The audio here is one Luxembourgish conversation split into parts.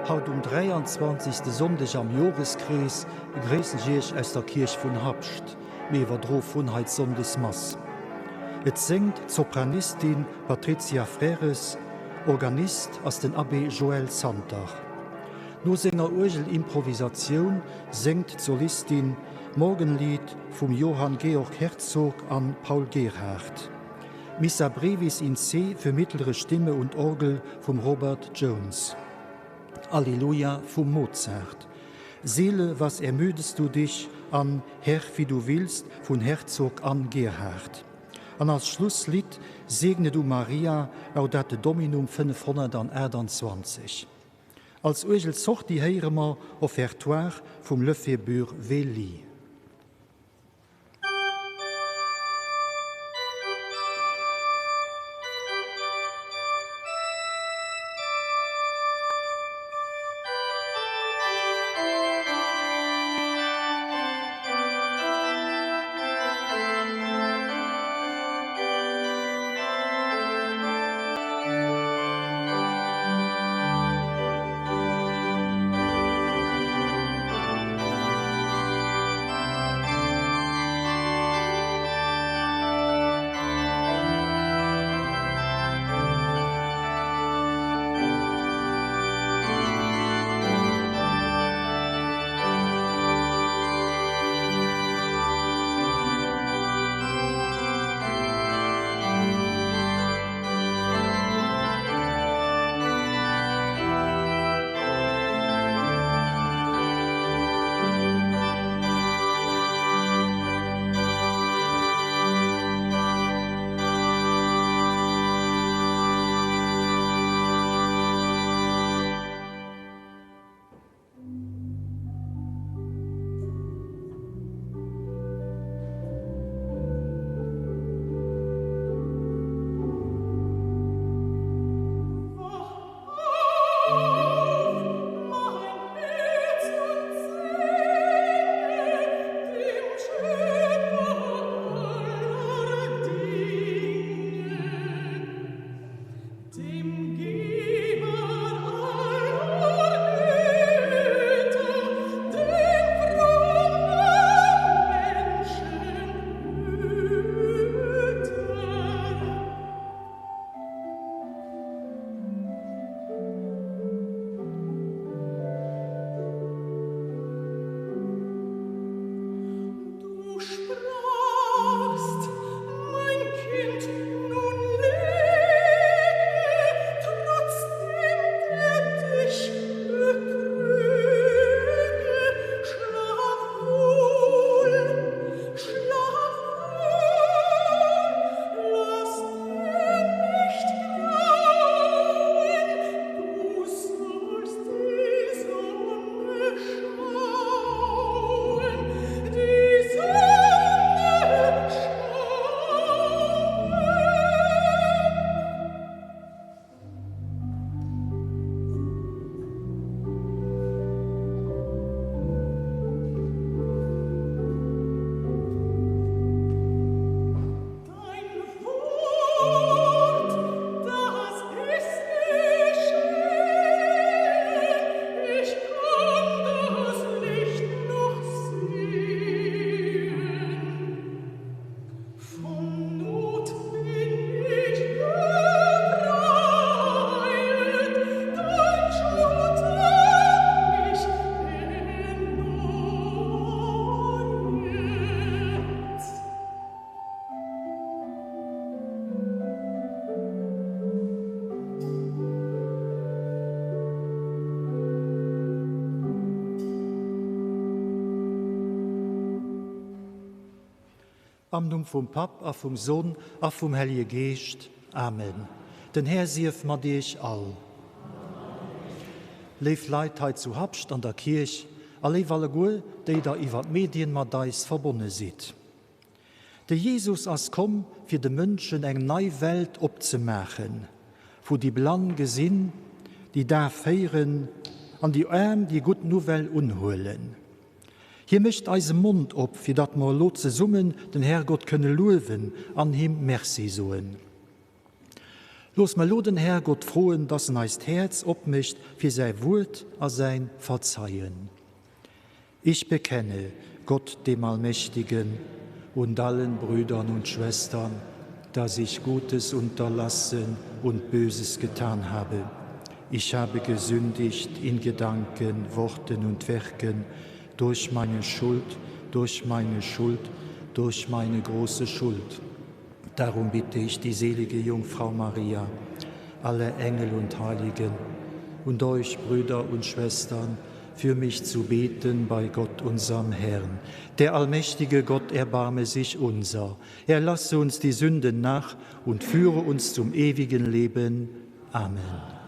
Haut um 23. Sonndeg am Joreskrees begréissen ech Iech aus der Kierch vun Habscht. Mir iwwerdroe vun hei d'Sonndesmass. Et séngt d'Sopranistin Patrizia Frères, Organist ass den Abbé Joël Santer. No senger Uergelimprovisatioun séngt d'Solistin d'Morgenlied vum Johann Georg Herzog an Paul Gerhardt. Missa brevis in C für mittlere Stimme und Orgel vum Robert Jones. Alleluja vum Mozart. Seele, was ermüdest du dich an Herr, wie du willst vun Herzog an Gerhard. An als Schlusslidd Segne du Maria, Laudate Dominum 528. Als Uergelsortie héiere mer Offertoire vum Lefébure-Wely. Am Numm vum Papp a vum Sonn a vum Hellje Geescht. Amen. Den Här sief mat Iech all. Léif Leit hei zu Habscht an der Kierch a léif alleguer, déi der iwwer d'Medien mat eis verbonne sidd. De Jesus ass komm, fir de Mënschen eng nei Welt opzemaachen, wou déi Blann gesinn, déi Daf héieren an déi Aarm déi gutt Nouvelle unhuelen. Hie mécht eise Mond op, fir datt mer elo zesummen den Herrgott kënne luewen an him Merci soen. Looss mer elo den Härgott froen, dass en eist Häerz opmécht fir säi Wuert a säin Verzeien. Ich bekenne Gott dem Allmächtigen und allen Brüdern und Schwestern, dass ich Gutes unterlassen und Böses getan habe. Ich habe gesündigt in Gedanken, Worten und Werken, durch meine Schuld, durch meine Schuld, durch meine große Schuld. Darum bitte ich die selige Jungfrau Maria, alle Engel und Heiligen und euch Brüder und Schwestern, für mich zu beten bei Gott unserem Herrn. Der allmächtige Gott erbarme sich unser. Er lasse uns die Sünden nach und führe uns zum ewigen Leben. Amen.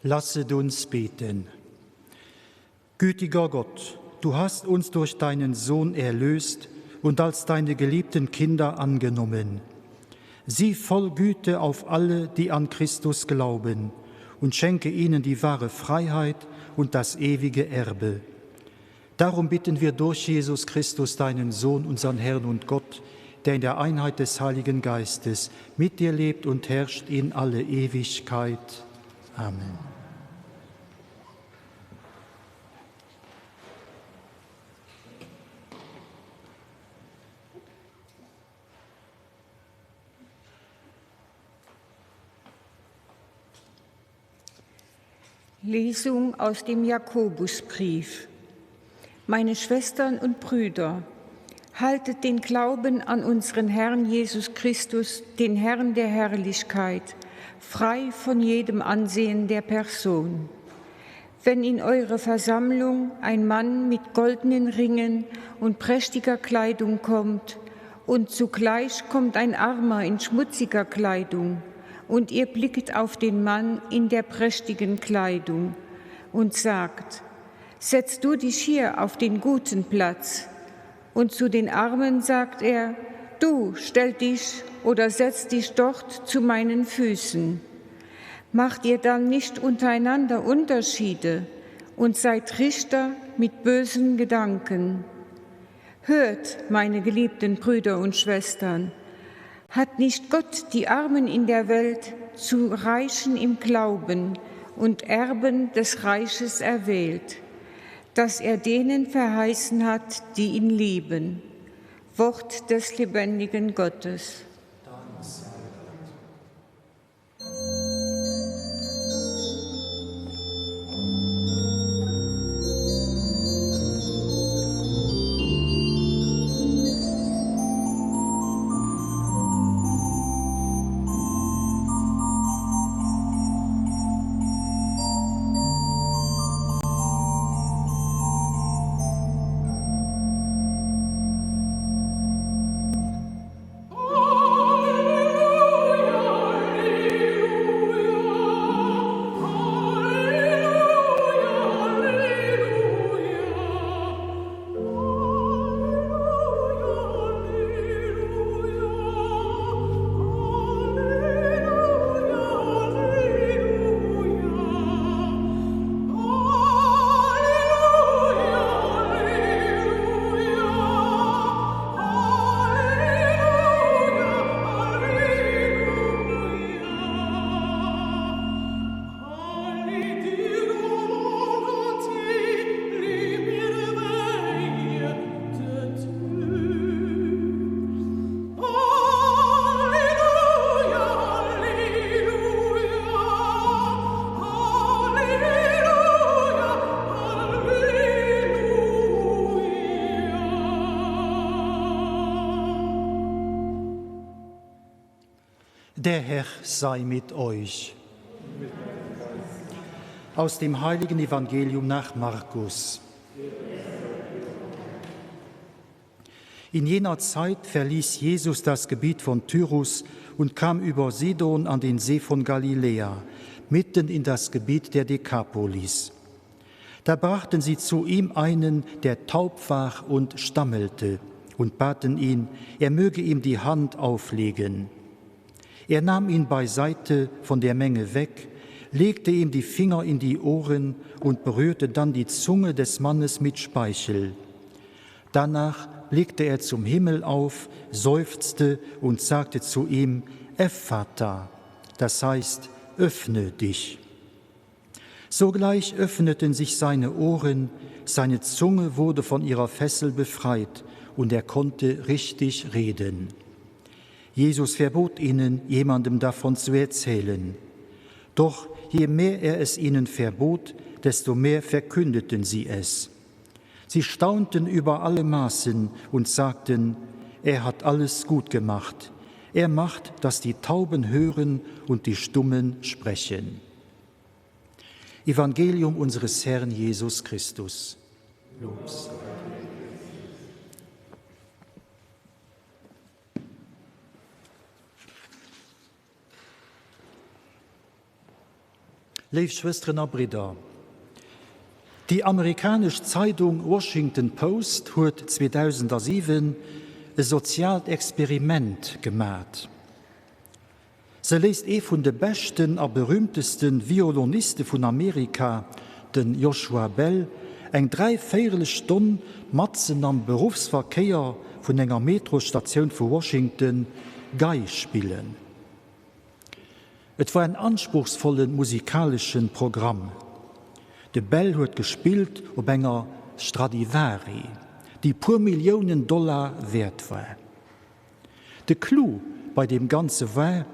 Lasset uns beten. Gütiger Gott, du hast uns durch deinen Sohn erlöst und als deine geliebten Kinder angenommen. Sieh voll Güte auf alle, die an Christus glauben, und schenke ihnen die wahre Freiheit und das ewige Erbe. Darum bitten wir durch Jesus Christus, deinen Sohn, unseren Herrn und Gott, der in der Einheit des Heiligen Geistes mit dir lebt und herrscht in alle Ewigkeit. Amen. Lesung aus dem Jakobusbrief. Meine Schwestern und Brüder, haltet den Glauben an unseren Herrn Jesus Christus, den Herrn der Herrlichkeit, frei von jedem Ansehen der Person. Wenn in eure Versammlung ein Mann mit goldenen Ringen und prächtiger Kleidung kommt, und zugleich kommt ein Armer in schmutziger Kleidung, und ihr blicket auf den Mann in der prächtigen Kleidung und sagt, Setz du dich hier auf den guten Platz. Und zu den Armen sagt er, Du stell dich oder setz dich dort zu meinen Füßen. Macht ihr dann nicht untereinander Unterschiede und seid Richter mit bösen Gedanken. Hört, meine geliebten Brüder und Schwestern, hat nicht Gott die Armen in der Welt zu Reichen im Glauben und Erben des Reiches erwählt, das er denen verheißen hat, die ihn lieben. Wort des lebendigen Gottes. Dank sei Der Herr sei mit euch. Aus dem heiligen Evangelium nach Markus. In jener Zeit verließ Jesus das Gebiet von Tyrus und kam über Sidon an den See von Galiläa, mitten in das Gebiet der Dekapolis. Da brachten sie zu ihm einen, der taub war und stammelte, und baten ihn, er möge ihm die Hand auflegen. Er nahm ihn beiseite von der Menge weg, legte ihm die Finger in die Ohren und berührte dann die Zunge des Mannes mit Speichel. Danach blickte er zum Himmel auf, seufzte und sagte zu ihm: Ephata, das heißt, öffne dich. Sogleich öffneten sich seine Ohren, seine Zunge wurde von ihrer Fessel befreit und er konnte richtig reden. Jesus verbot ihnen, jemandem davon zu erzählen. Doch je mehr er es ihnen verbot, desto mehr verkündeten sie es. Sie staunten über alle Maßen und sagten: Er hat alles gut gemacht. Er macht, dass die Tauben hören und die Stummen sprechen. Evangelium unseres Herrn Jesus Christus. Lob sei dir. Léif Schwësteren a Bridder, déi amerikanesch Zeidung Washington Post huet 2007 e soziaalt Experiment gemat. Se léisst ee vun de beschten a berühmteste Violoniste vun Amerika, den Joshua Bell, eng dräivéierel Stonn matzen am Beruffsverkéier vun enger Metrosstatioun vu Washington Gei spillen. Et war en anspruchsvolle musikaleschen Programm. De Bell huet gespillt op enger Stradivari, déi puer Milliounen Dollar wäert war. De Clou bei deem Ganze war,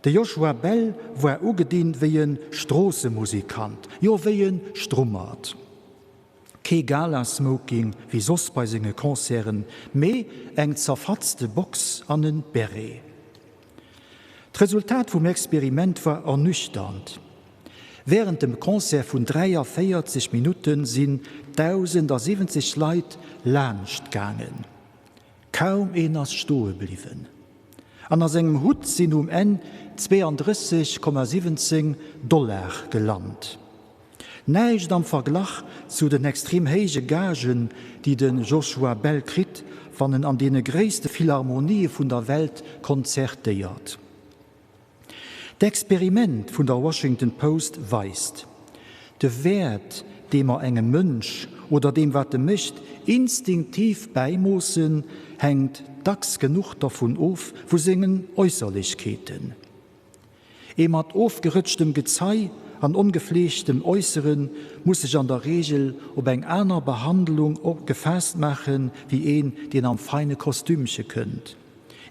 de Joshua Bell war ugedinn wéi e Stroossemusikant, jo wéi e Strummert. Kee Gala-Smoking wéi soss bei senge Concerten, mee eng zerfatzte Box an e Beret. D'Resultat vum Experiment war ernüchternd, Wärend dem Concert vun 43 Minutte sinn 1.070 Leit laanscht gaangen. Kaum een ass stoe bliwwen an a sengem Hutt sinn um Enn 32,17 Dollar gelant. Näischt am Verglach zu den extrem héije Gagen, déi de Joshua Bell kritt, wann en an deene gréisste Philharmonië vun der Welt konzertéiert. D'Experiment vun der Washington Post weist, De Wäert, dee mer engem Mënsch oder deem wat e mécht, instinktiv bäimoossen, hänkt dacks genuch dervun of, vu sengen Äusserlechkeeten. Ee mat ofgerëtschtem Gezei an ongefleegtem Äussere muss sech an der Reegel op eng aner Behandlung gefaasst maachen, wéi een, deen am feine Kostümche kënnt.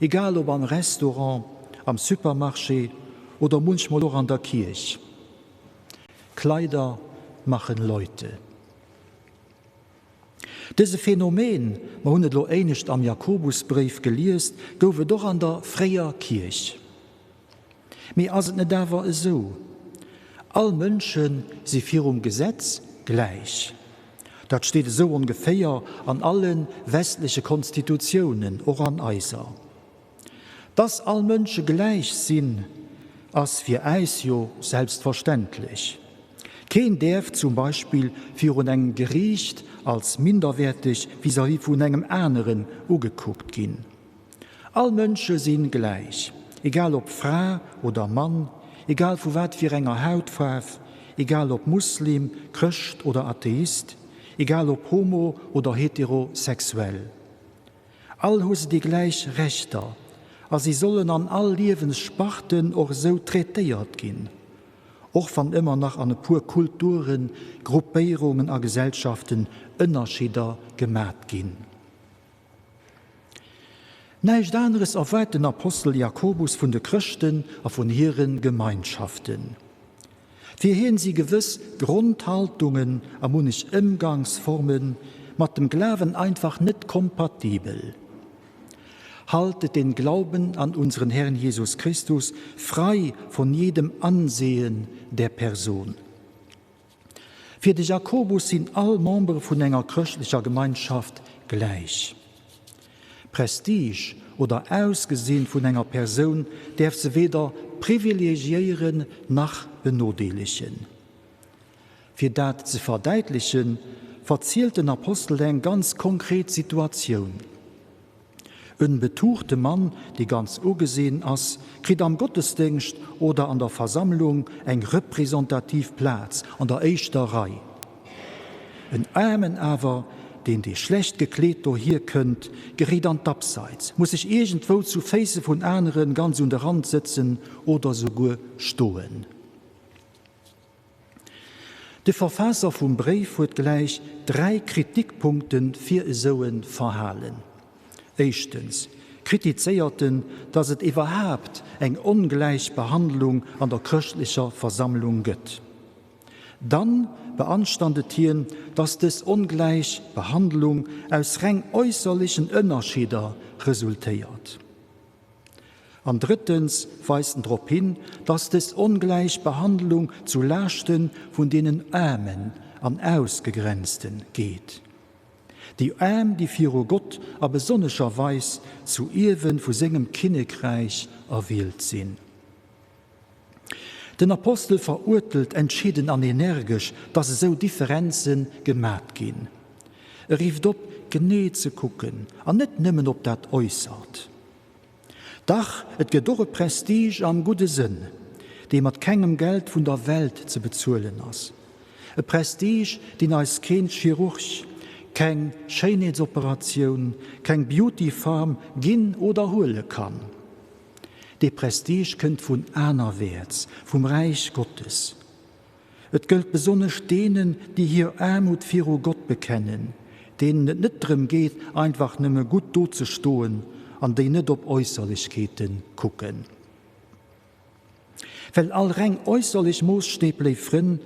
Egal ob am Restaurant, am Supermarché oder munchmol och an der Kierch. Kleider machen Leute. Dëse Phänomen, mer hunn et elo éinescht am Jakobusbréif geliest, gouf et och an der fréier Kierch. Mee ass et net awer esou, all Mënsche si virum Gesetz gläich? Dat steet esou ongeféier an alle westleche Konstitutiounen, och an eiser. Dass all Mënsche gläich sinn, ass fir äis jo selbstverständlech. Keen däerf zum Beispill virun engem Geriicht als minderwäerteg vis-à-vis vun engem aneren ugekuckt ginn. All Mënsche sinn gläich, egal ob Fra oder Mann, egal vu wat fir enger Hautfaarf, egal ob Muslim, Chrëscht oder Atheist, egal ob homo oder heterosexuell. All hu se déi gläich Rechter a si sollen an all Liewenssparten och esou traitéiert ginn, och wann ëmmer nach an e puer Kulturen, Gruppéierungen a Gesellschaften Ënnerscheeder gemat ginn. Näischt aneres erwaart den Apostel Jakobus vun de Chrëschten a vun hire Gemeinschaften. Fir hien si gewëss Grondhaltungen a munnech Ëmgangsforme mat dem Glawen einfach net kompatibel. Haltet den Glauben an unseren Herrn Jesus Christus frei von jedem Ansehen der Person. Fir de Jakobus sinn all Membere vun enger chrëschtlecher Gemeinschaft gläich. Prestige oder Ausgesinn vun enger Persoun däerf se weder privilegiéieren nach benodeelegen. Fir dat ze verdäitlechen, verzielt den Apostel eng ganz konkret Situatioun. En betuchte Mann, dee ganz ugesinn ass, kritt am Gottesdéngscht oder an der Versammlung eng representativ Plaz an der éischter Rei. En Aarmen awer, deen dee schlecht gekleet dohier kënnt, geréit an d'Abseits, muss sech iergendwou zu Féisse vun anere ganz un de Rand sëtzen oder souguer stoen. De Verfaasser vum Bréif huet gläich 3 Kritikpunkte fir esou e Verhalen. Éischtens kritizéiert en, datt et iwwerhaapt eng ongläich Behandlung an der chrëschtlecher Versammlung gëtt. Dann beanstandet hien, datt dës ongläich Behandlung aus reng äusserlechen Ënnerscheeder resultéiert. An drëttens weist en drop hin, dass dës ongläich Behandlung zu Laaschte vun deenen Aarmen an Ausgegrenzten geet. Déi Aarm, déi viru Gott a besonnescher Weis zu Ierwe vu sengem Kinnekräich erwielt sinn. Den Apostel verurteelt entschidden an energesch, dass esou Differenze gemat ginn. E rifft op, genee ze kucken an net nëmmen op dat Äussert. Dach, et gëtt och e Prestige am gudde Sënn, dee mat kengem Geld vun der Welt ze bezuelen ass. E Prestige, deen eis keen Chirurg, keng Schéinheetsoperatioun, keng Beauty Farm ginn oder huele kann. Dee Prestige kënnt vun anerwäerts, vum Räich Gottes. Et gëllt besonnesch deenen, déi hir Aarmut viru Gott bekennen, deenen et net drëm geet, einfach nëmme gutt dozestoen an déi net op Äusserlechkeete kucken. Well all reng äusserlech Moosstäb, léif Frënn,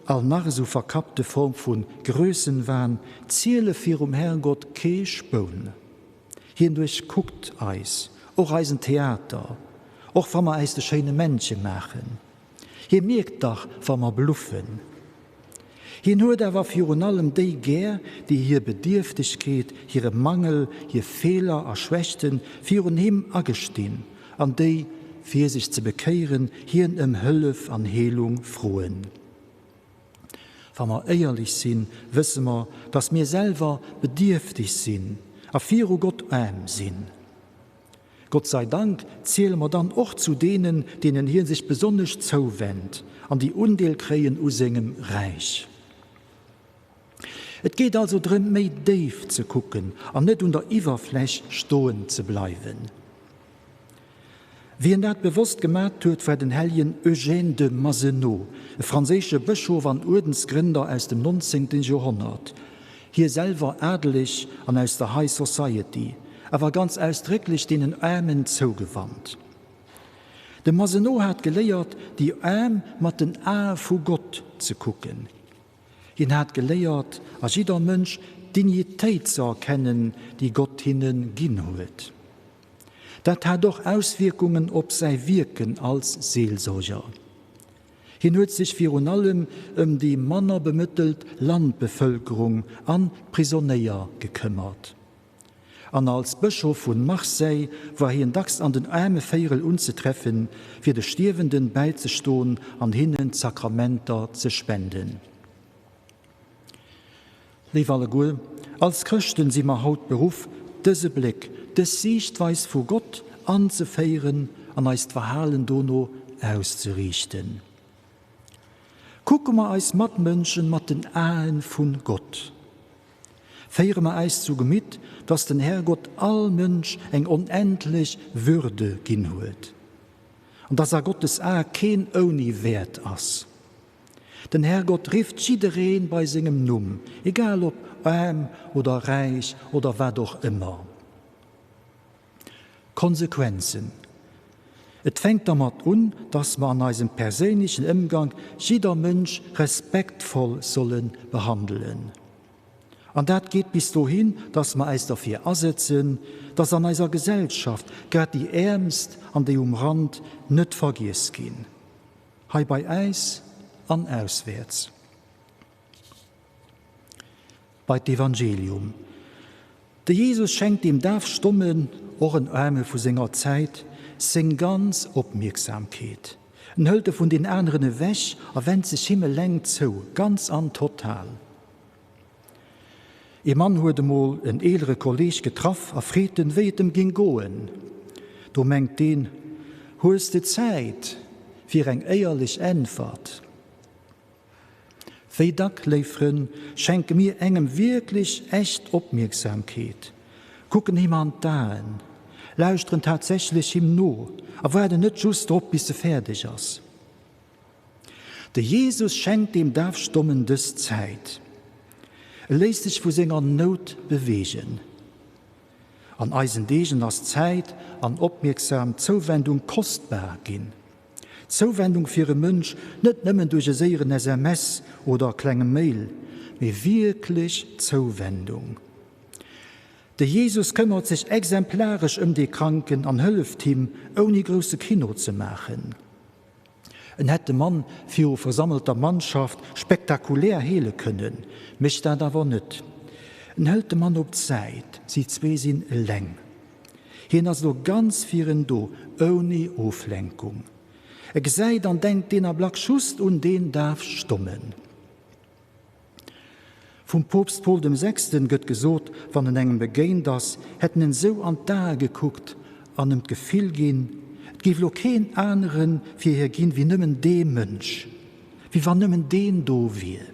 all nach esou verkappte Form vu Grössenwahn, ziele virum Herrgott kee Spoun. Hien duerchkuckt eis, och eisen Theater, och wa mer äis de schéine Männche maachen. Hie mierkt dach, wa mer bluffen. Hien huet awer virun allem déi gär, déi hir Bedierftegkeet, hire Mangel, hir Feeler a Schwächte virun him agestinn an déi, fir sech ze bekéieren, hien ëm Hëllef an Heelung froen. Wa mer éierlech sinn, wësse mer, dass mir selwer bedierfteg sinn a viru Gott aarm sinn. Gott sei Dank ziele mer dann och zu deenen, deenen hie sech besonnesch zouwennt an déi Undeel kréien u sengem Räich. Et geet also drëm, méi déif ze kucken an net un der Iwwerfläch stoen ze bleiwen. Wien dat bewosst gemat huet, war den helljen Eugène de Mazenod, e franséische Bëschof an Uerdensgrënder aus dem 19. Joerhonnert, hie selwer adeleg an aus der High Society, awer ganz ausdrécklech deenen Aarmen zougewannt. De Mazenod hat geléiert, déi Aarm mat den Ae vu Gott ze kucken. Hien hat geléiert, a jidder Mënsch d'Dignitéit ze erkennen, déi Gott hinne ginn huet. Dat hat och Auswierkungen op säi Wierken als Seelsorger. Hien huet sech virun allem ëm déi manner bemëttelt Landbevëlkerung an d'Prisonéier gekëmmert. An als Bëschof vun Marseille war hien dacks an den Aarmevéierel unzetreffen, fir de Stierwenden bäizestoen an hinnen d'Sakramenter ze spenden. Léif alleguer, als Chrëschten si mer haut beruff, dëse Bléck, dës Siichtweis vu Gott anzeféieren an eist Verhalen dono auszeriichten. Kucke mer eis Matmënschen mat den Aen vun Gott. Féiere mer äis zu Gemitt, dass den Herrgott all Mënsch eng onendlech Würde ginn huet an dass a Gottes Ae keen ouni Wäert ass. Den Herrgott rifft jidderee bei sengem Numm, egal ob aarm oder räich oder wat och ëmmer. Konsequenzen, Et fänkt dermat un, dass mer an eisem perséinlechen Ëmgank jidder Mënsch respektvoll solle behandelen. An dat geet bis dohin, dass mer äis derfir asëtzen, dass an eiser Gesellschaft grad déi Äermst an déi um Rand net vergiess ginn, hei bei äis an auswäerts. Bei d'Evangelium. De Jesus schenkt deem Dafstommen, och en Aarme vu senger Zäit, seng ganz Opmierksamkeet. En hëlt e vun den aneren ewech a wennt sech him eleng zou, ganz an total. Ee Mann huet emol en eelere Kolleeg getraff a freet en, wéi et em géing goen. Do mengt deen, Hues de Zäit fir eng éierlech Äntwert? Wéi dack, léif Frënn, schenke mir engem wierklech echt Opmierksamkeet, kucken him an d'Aen, lauschteren tatsächlech him no a waarden net just drop, bis e fäerdeg ass? De Jesus schenkt deem Dafstommen dës Zäit. E léisst sech vu senger Nout beweegen. An eisen Deegen ass Zäit an opmierksam Zouwendung kostbar ginn. Zouwendung fir e Mënsch, net nëmmen duerch e séieren SMS oder e klenge Mail, mee wierklech Zouwendung. De Jesus këmmert sech exemplaresch ëm dee Kranken an hëlleft him, ouni grousse Kino ze maachen. En hätt de Mann viru versammelter Mannschaft spektakulär heele kënnen, mécht dat awer net. En hëlt de Mann op d'Säit, si zwee sinn eleng. Hien ass elo ganz fir en do, ouni Oflenkung. E gesäit an denkt deen Ablack just un deen Dafstommen. Vum Poopst Paul dem Sechsten gëtt gesot, wann en engem begéint ass, hätt en en sou an d'Ae gekuckt an em d'Gefill ginn, et géif lo keen anere fir hie ginn, wéi nëmmen dee Mënsch, wéi wann nëmmen deen do wier.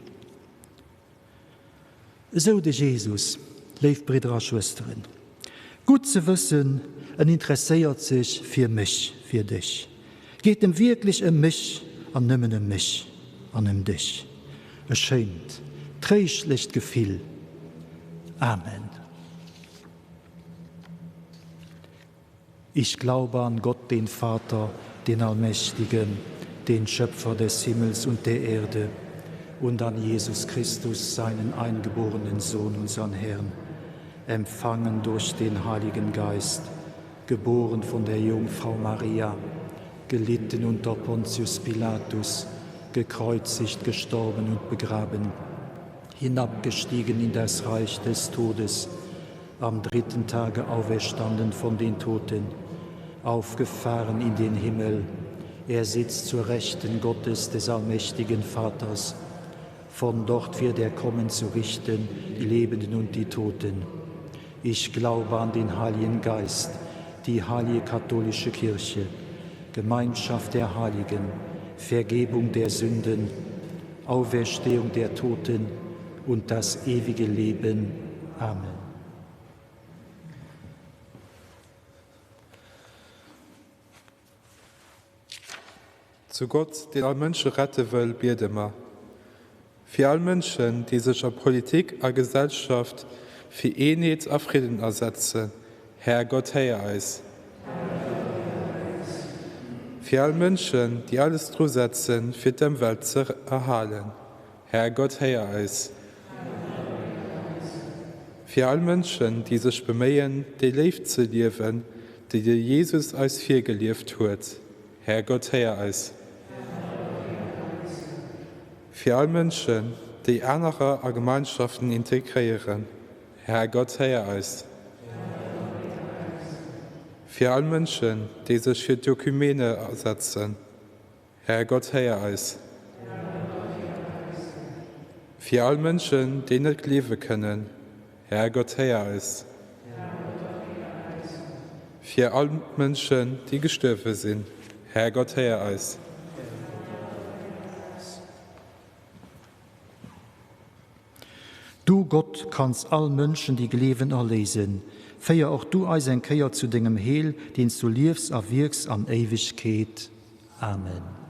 Esou de Jesus, léif Bridder a Schwësteren. Gutt ze wëssen, en interesséiert sech fir mech, fir dech. Geet em wierklech ëm mech an nëmmen ëm mech an ëm dech. E schéint, tréischtlecht Gefill. Amen. Ich glaube an Gott, den Vater, den Allmächtigen, den Schöpfer des Himmels und der Erde, und an Jesus Christus, seinen eingeborenen Sohn, unseren Herrn, empfangen durch den Heiligen Geist, geboren von der Jungfrau Maria, gelitten unter Pontius Pilatus, gekreuzigt, gestorben und begraben, hinabgestiegen in das Reich des Todes, am dritten Tage auferstanden von den Toten, aufgefahren in den Himmel, er sitzt zur Rechten Gottes des allmächtigen Vaters. Von dort wird er kommen zu richten die Lebenden und die Toten. Ich glaube an den Heiligen Geist, die heilige katholische Kirche, Gemeinschaft der Heiligen, Vergebung der Sünden, Auferstehung der Toten und das ewige Leben. Amen. Zu Gott, deen all Mënsche rette wëll, biede mer. Fir all Mënschen, déi sech a Politik a Gesellschaft fir Eenheet a Fridden asetzen, Här Gott, héier eis. Fir all Mënschen, déi alles dru setzen, fir d'Ëmwelt ze erhalen, Här Gott, héier eis. Fir all Mënschen, déi sech beméien, déi Léift ze liewen, déi de Jesus eis virgelieft huet, Här Gott, héier eis. Fir all Mënschen, déi anerer a Gemeinschaften integréieren, Här Gott, héier eis. Fir all Mënschen, déi sech fir d'Ökumene asetzen, Här Gott, héier eis. Fir all Mënschen, déi net gleewe kënnen, Här Gott, héier eis. Fir all Mënschen, déi gestuerwe sinn, Här Gott, héier eis. Du, Gott, kanns all Mënschen, déi gleewen, erléisen. Féier och du eis eng Kéier zu dengem Heel, deen s du liefs a wierks an Éiwegkeet. Amen.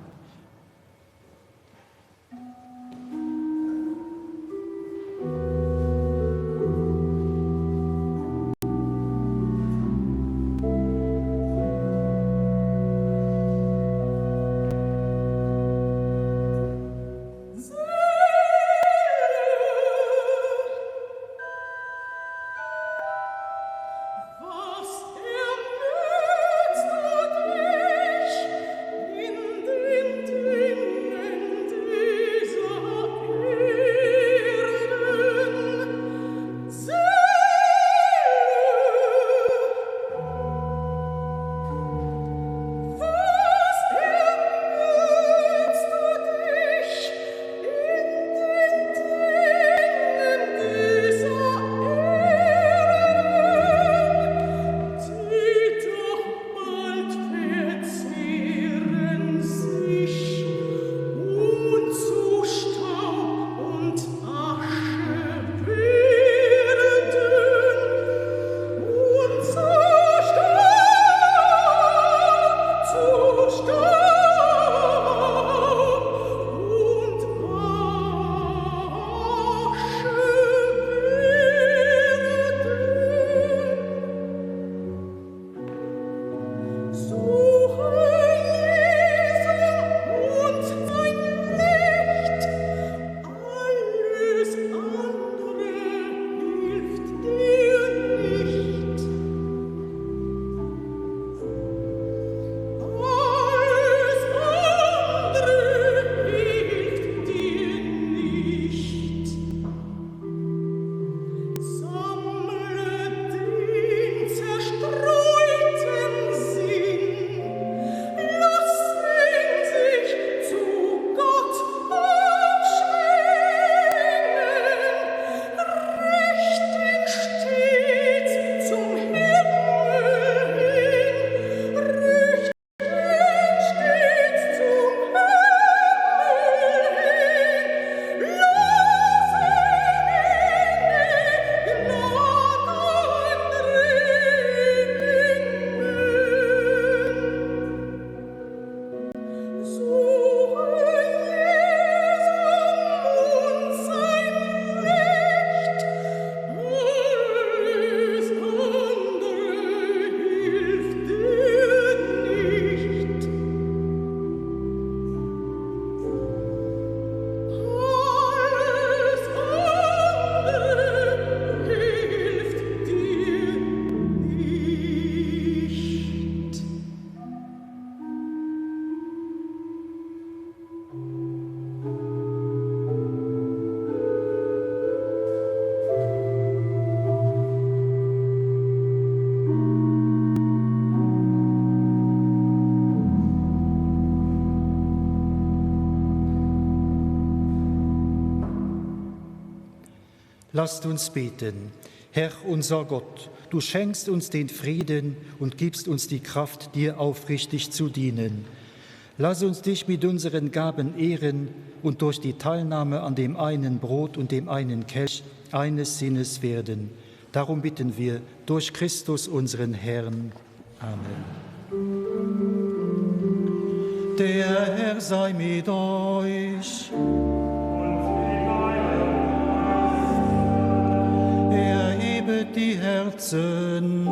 Lasst uns beten. Herr unser Gott, du schenkst uns den Frieden und gibst uns die Kraft, dir aufrichtig zu dienen. Lass uns dich mit unseren Gaben ehren und durch die Teilnahme an dem einen Brot und dem einen Kelch eines Sinnes werden. Darum bitten wir durch Christus unseren Herrn. Amen. Der Herr sei mit euch. Erhebet die Herzen.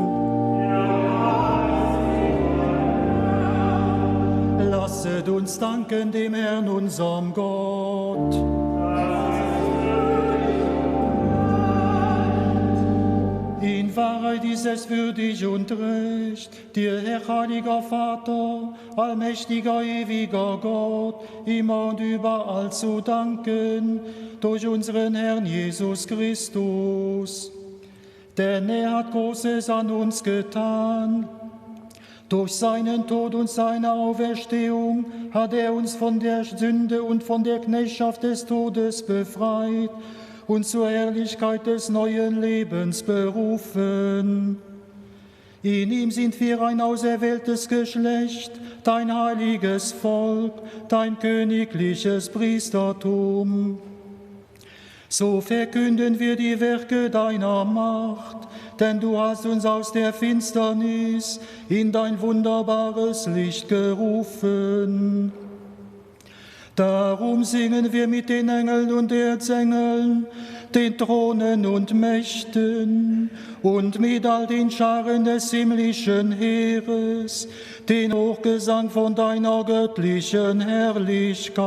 Lasset uns danken dem Herrn unserem Gott. In Wahrheit ist es würdig und recht, dir, Herr heiliger Vater, allmächtiger, ewiger Gott, immer und überall zu danken, durch unseren Herrn Jesus Christus. Denn er hat Großes an uns getan. Durch seinen Tod und seine Auferstehung hat er uns von der Sünde und von der Knechtschaft des Todes befreit und zur Herrlichkeit des neuen Lebens berufen. In ihm sind wir ein auserwähltes Geschlecht, dein heiliges Volk, dein königliches Priestertum. So verkünden wir die Werke deiner Macht, denn du hast uns aus der Finsternis in dein wunderbares Licht gerufen. Darum singen wir mit den Engeln und Erzengeln, den Thronen und Mächten und mit all den Scharen des himmlischen Heeres, den Hochgesang von deiner göttlichen Herrlichkeit.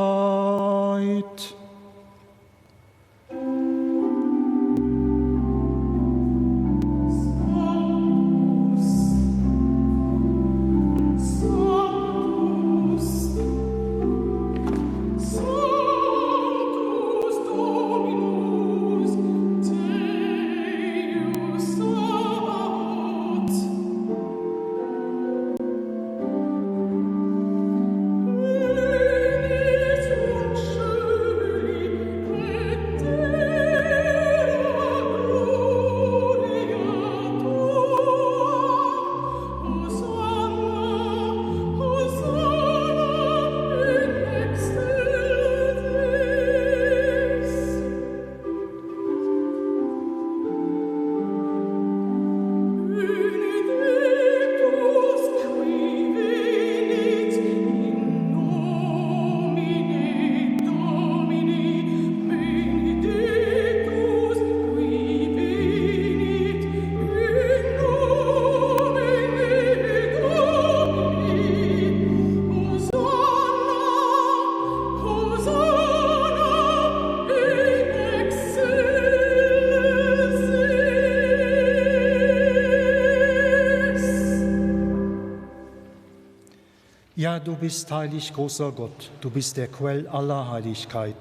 Ja, du bist heilig, großer Gott, du bist der Quell aller Heiligkeit.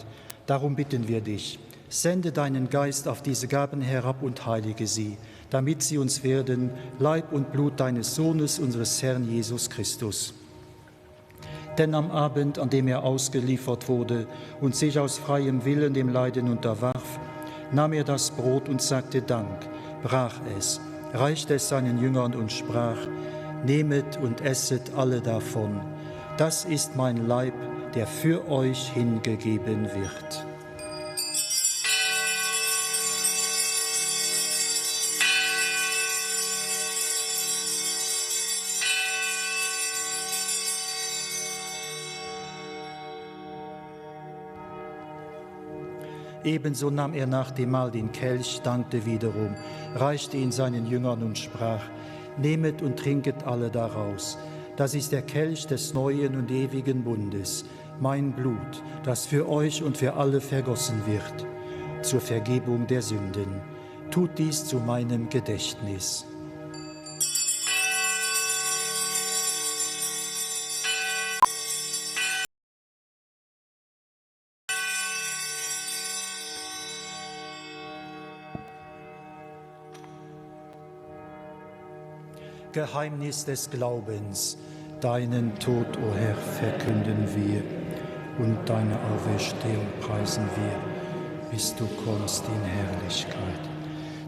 Darum bitten wir dich, sende deinen Geist auf diese Gaben herab und heilige sie, damit sie uns werden Leib und Blut deines Sohnes, unseres Herrn Jesus Christus. Denn am Abend, an dem er ausgeliefert wurde und sich aus freiem Willen dem Leiden unterwarf, nahm er das Brot und sagte Dank, brach es, reichte es seinen Jüngern und sprach: Nehmet und esset alle davon. Das ist mein Leib, der für euch hingegeben wird. Ebenso nahm er nach dem Mahl den Kelch, dankte wiederum, reichte ihn seinen Jüngern und sprach: Nehmet und trinket alle daraus. Das ist der Kelch des neuen und ewigen Bundes, mein Blut, das für euch und für alle vergossen wird, zur Vergebung der Sünden. Tut dies zu meinem Gedächtnis. Geheimnis des Glaubens, deinen Tod, o Herr, verkünden wir und deine Auferstehung preisen wir, Bis du kommst in Herrlichkeit.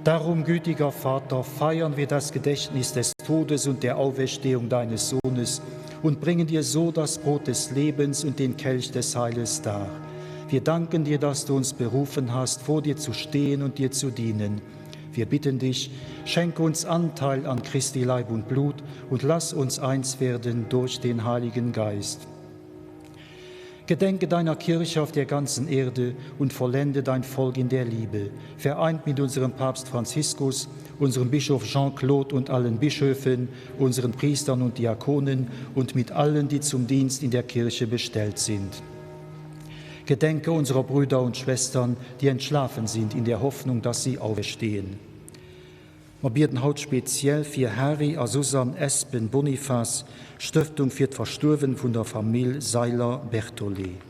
Darum, gütiger Vater, feiern wir das Gedächtnis des Todes und der Auferstehung deines Sohnes und bringen dir so das Brot des Lebens und den Kelch des Heiles dar. Wir danken dir, dass du uns berufen hast, vor dir zu stehen und dir zu dienen. Wir bitten dich, schenke uns Anteil an Christi Leib und Blut und lass uns eins werden durch den Heiligen Geist. Gedenke deiner Kirche auf der ganzen Erde und vollende dein Volk in der Liebe, vereint mit unserem Papst Franziskus, unserem Bischof Jean-Claude und allen Bischöfen, unseren Priestern und Diakonen und mit allen, die zum Dienst in der Kirche bestellt sind. Gedenke unserer Brüder und Schwestern, die entschlafen sind, in der Hoffnung, dass sie auferstehen. Mer bieden haut speziell fir Hari a Susanne Espen-Bonifas, Stëftung fir d'Verstuerwen vun der Famill Seiler-Bertholet.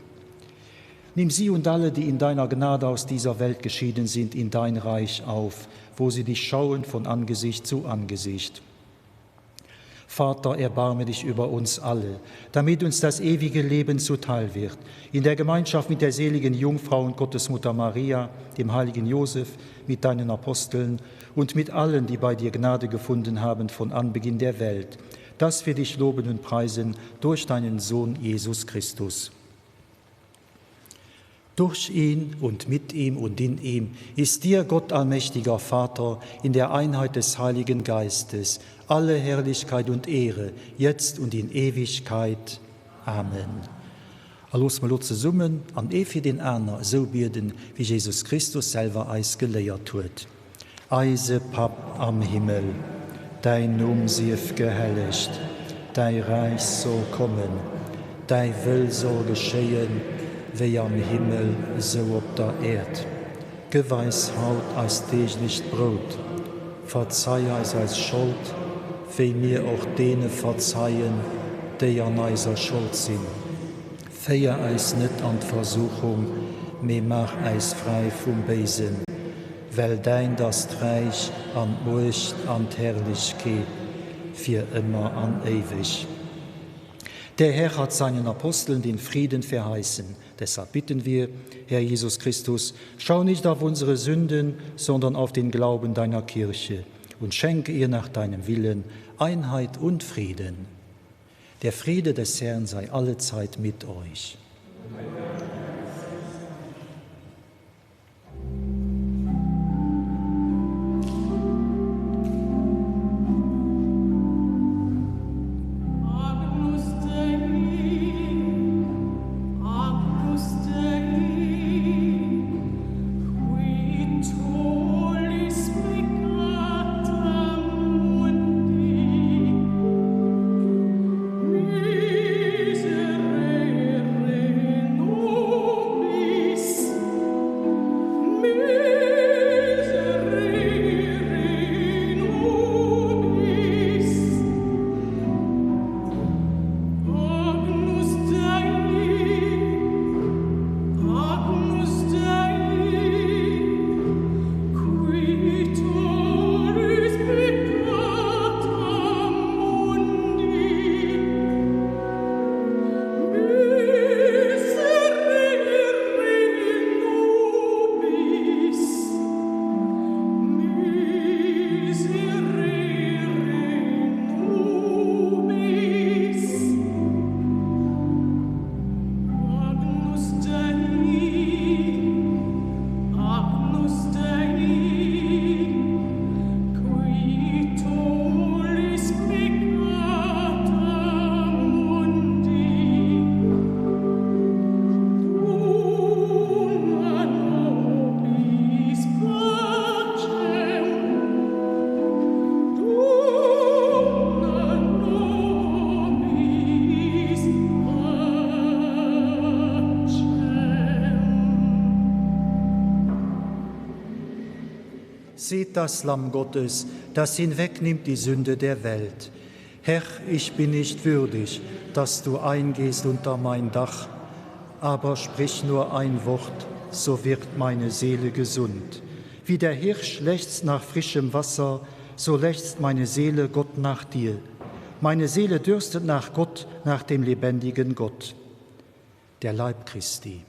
Nimm sie und alle, die in deiner Gnade aus dieser Welt geschieden sind, in dein Reich auf, wo sie dich schauen von Angesicht zu Angesicht. Vater, erbarme dich über uns alle, damit uns das ewige Leben zuteil wird, in der Gemeinschaft mit der seligen Jungfrau und Gottesmutter Maria, dem heiligen Josef, mit deinen Aposteln und mit allen, die bei dir Gnade gefunden haben von Anbeginn der Welt, dass wir dich loben und preisen durch deinen Sohn Jesus Christus. Durch ihn und mit ihm und in ihm ist dir, Gott allmächtiger Vater, in der Einheit des Heiligen Geistes alle Herrlichkeit und Ehre, jetzt und in Ewigkeit. Amen. A loosse mer elo zesummen an ee fir deen aner esou bieden, wéi Jesus Christus selwer eis geléiert huet. Eise Papp am Himmel, däin Numm sief gehellegt, däi Räich soll kommen, däi Wëll soll geschéien, wéi am Himmel, esou op der Äerd. Gëff eis haut eist deeglecht Brout. Verzei eis eis Schold, wéi mir och deene verzeien, déi an eiser Schold sinn. Féier eis net an d'Versuchung, mee maach äis fräi vum Béisen. Well däint ass d'Räich an d'Muecht an d'Herrlichkeet fir ëmmer an éiweg. Der Herr hat seinen Aposteln den Frieden verheißen. Deshalb bitten wir, Herr Jesus Christus, schau nicht auf unsere Sünden, sondern auf den Glauben deiner Kirche und schenke ihr nach deinem Willen Einheit und Frieden. Der Friede des Herrn sei allezeit mit euch. Seht das Lamm Gottes, das hinwegnimmt die Sünde der Welt. Herr, ich bin nicht würdig, dass du eingehst unter mein Dach, aber sprich nur ein Wort, so wird meine Seele gesund. Wie der Hirsch lechzt nach frischem Wasser, so lechzt meine Seele Gott nach dir. Meine Seele dürstet nach Gott, nach dem lebendigen Gott. Der Leib Christi.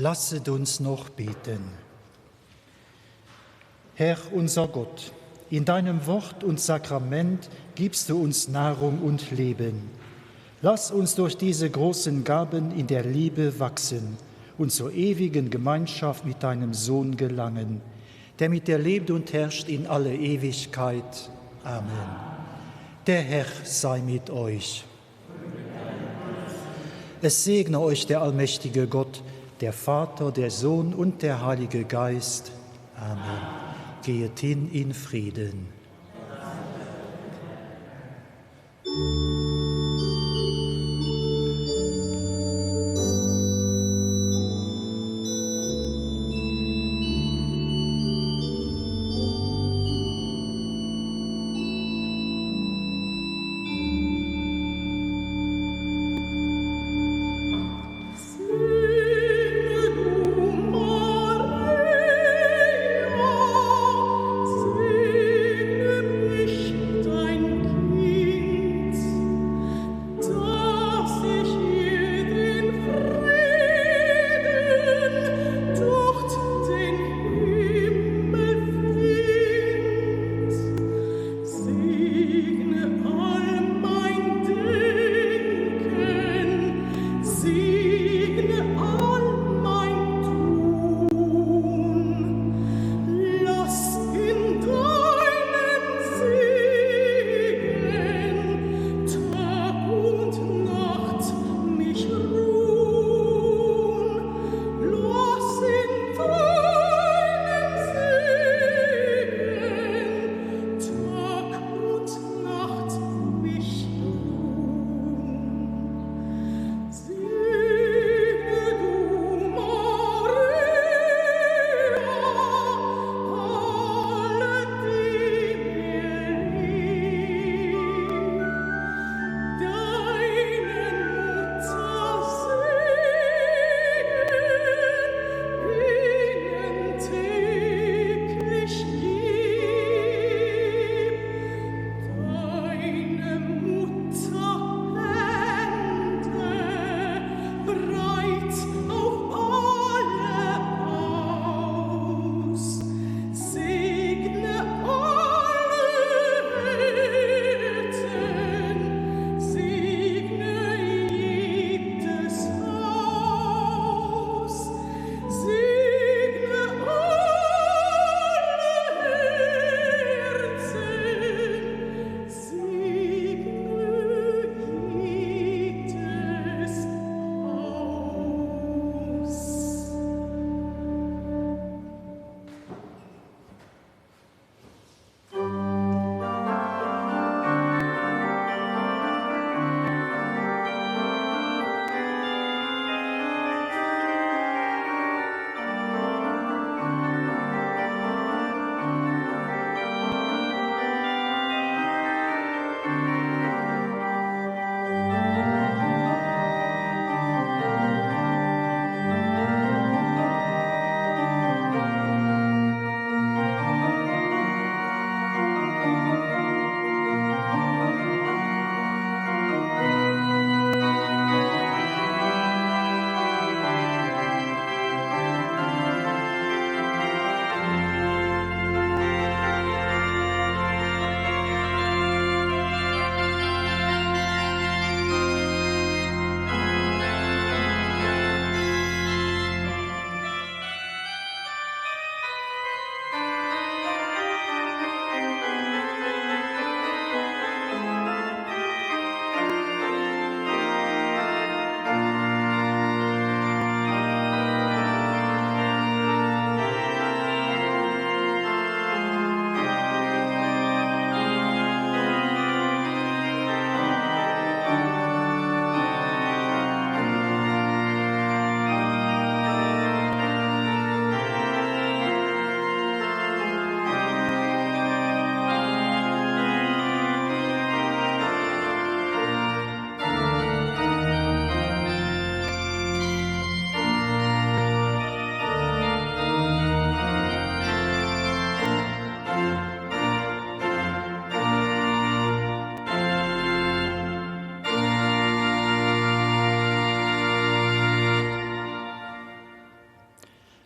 Lasset uns noch beten. Herr unser Gott, in deinem Wort und Sakrament gibst du uns Nahrung und Leben. Lass uns durch diese großen Gaben in der Liebe wachsen und zur ewigen Gemeinschaft mit deinem Sohn gelangen, der mit dir lebt und herrscht in alle Ewigkeit. Amen. Der Herr sei mit euch. Es segne euch der allmächtige Gott, der Vater, der Sohn und der Heilige Geist. Amen. Gehet hin in Frieden.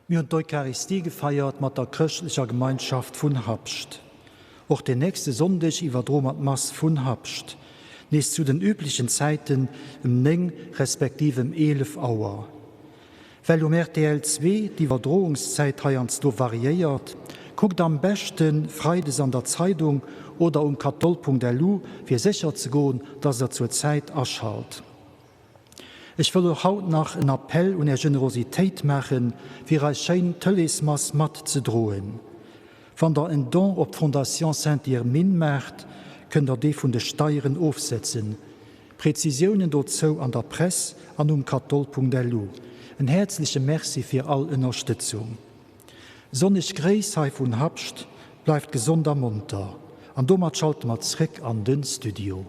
Mir hunn d'Eucharistie gefeiert mat der chrëschtlecher Gemeinschaft vun Habscht. Och den nächste Sonndeg iwwerdroe mer d'Mass vun Habscht, nees zu den üblechen Zäiten em 9 respektiv em 11 Auer. Well um rtl 2 d'Iwwerdroungszäit heiansdo variéiert, kuckt am beschte freides an der Zeidung oder um katholl.lu fir sécher ze goen, dass der zur Zäit aschalt. Ech wëll och haut nach en Appell un Är Generositéit maachen, fir eis schéin Tëleesmass mat ze droen. Wann der en Don op d'Fondation Sainte-Irmine maacht, kënnt der dee vun de Steieren ofsetzen. Prezisiounen dozou an der Press an um katholl.lu. En häerzleche Merci fir all Ënnerstëtzung. Sonneg Gréiss hei vun Habscht, bleift gesond a monter. An domat schalte mer zréck an den Studio.